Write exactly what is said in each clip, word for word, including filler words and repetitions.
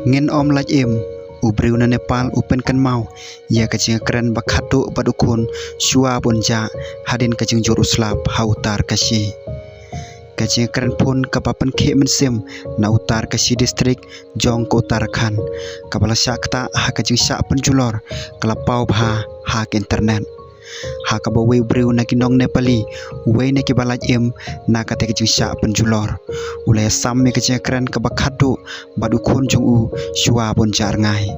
Ngin ym lait im, u briew na Nepal u pynkynmaw ïa ka jingkren ba khatduh bad u khun shuwa ban jah hadien ka jingjur u slap ha Uttarkashi. Ka jingkren phone kaba pynkhih mynsiem na Uttarkashi District jong ka Uttarakhand, kaba la shah ktah ha ka jingshah pynjulor, ka la paw bha ha ka internet. Ha kaba uwei u briew na ki nong Nepali, uwei na kiba lait im na katei ka jingshah pynjulor, u la ïasam ïa ka jingkren kaba khatduh bad u khun jong u shuwa ban jah rngai.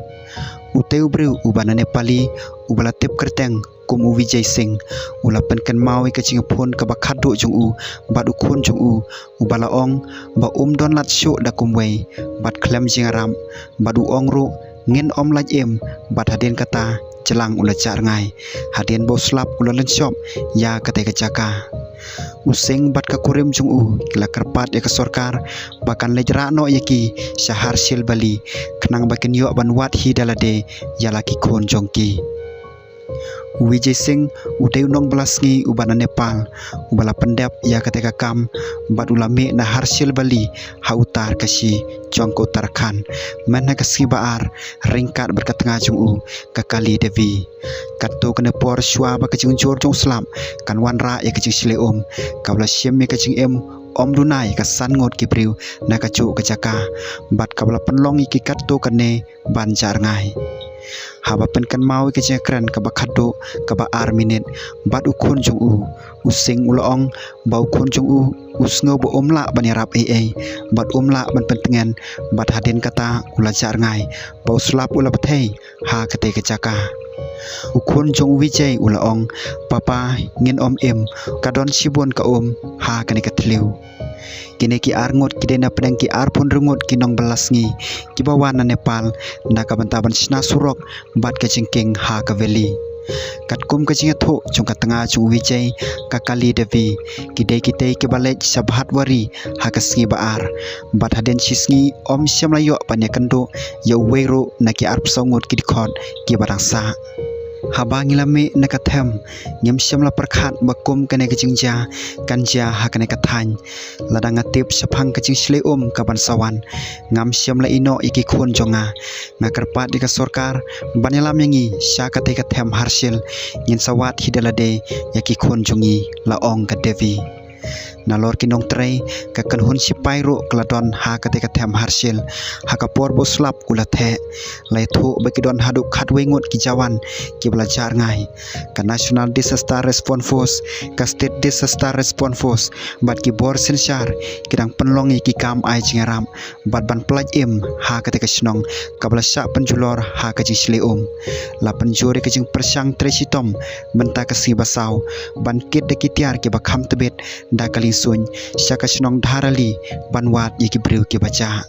Utei u briew uba na Nepali, uba la tip kyrteng kum u Vijay Singh, u la pynkynmaw ïa ka jingphone kaba khatduh jong u bad u khun jong u, uba la ong ba um don lad shuh da kumwei bad khlem jingïarap, bad u ong ruh ngin ym lait im, bad hadien kata jlang u la jah rngai hadien ba u slap u la lynshop ïa katei ka jaka. U Singh bad ka kurim jong u ki la kyrpad ïa ka sorkar ba kan leit rah noh ïa ki sha Harshil Valley, khnang ba kin ïoh ban wad hi da lade ïa la ki khun jong ki. U Vijay Singh u dei u nongbylla sngi uba na Nepal, uba la pyndep ïa katei ka kam bad u la mih na Harshil Valley ha Uttarkashi jong ka Uttarakhand, myn ha ka sngi ba ar, ryngkat bad ka tnga jong u, ka Kali Devi. Katto katne por shuwa ba ka jingjur jong u slap kan wanrah ïa ka jingshlei um, kaba la shim ïa ka jingim ym duna ïa ka san ngut ki briew na kajuh ka jaka, bad kaba la pynlong ïa ki katto katne ban jah rngai. Haba pynkynmaw ïa ka jingkren kaba khatduh kaba ar minit bad u khun jong u, u Singh u la ong ba u khun jong u u sngew ba um lah ban ïarap ei ei bad um lah ban pyntngen, bad hadien kata u la jah rngai, ba u slap u la bthei ha katei ka jaka. U khun jong u Vijay u la ong, "Papa, ngin ym im, ka don shibun ka um ha kane ka thliew." Kine ki ar ngut ki dei na pdeng ki arphew hynriew ngut ki nongbylla sngi kiba wan na Nepal na ka bynta ban shna surok bad ka jingkieng ha ka valley. Katkum ka jingïathuh jong ka tnga jong u Vijay, ka Kali Devi, ki dei kitei kiba leit sha Bhattawari ha ka sngi ba ar, bad hadien shi sngi ym shym la ïoh ban ïakynduh ïa uwei ruh na ki arphew saw ngut ki dkhot kiba dang sah. Haba ngi la mih na ka them, ngim shym la pyrkhat ba kum kane ka jingjia kan jia ha kane ka thaiñ. Lada nga tip shaphang ka jingshlei um kaban sa wan, ngam shym la ïehnoh ïa ki khun jong nga. Nga kyrpad ïa ka sorkar ban ïalam ïa ngi sha katei ka them Harshil, ngin sa wad hi da lade ïa ki khun jong ngi, la ong ka Devi. Nalor ki nongtrei, ka kynhun shipai ruh ka la don ha katei ka them Harshil ha ka por ba u slap u la theh. La ïathuh ba ki don haduh khatwei ngut ki jawan kiba la jah rngai. Ka National Disaster Response Force, ka State Disaster Response Force bad ki bor synshar ki dang pynlong ïa ki kam ai jingïarap bad ban pyllait im ha katei ka shnong kaba la shah pynjulor ha ka jingshlei um. La pynjur ïa ka jingpyrshang trei shitom mynta ka sngi ba saw ban kit da ki tiar kiba kham tbit da ka liengsuiñ sha ka shnong Dharali ban wad ïa ki briew kiba jah.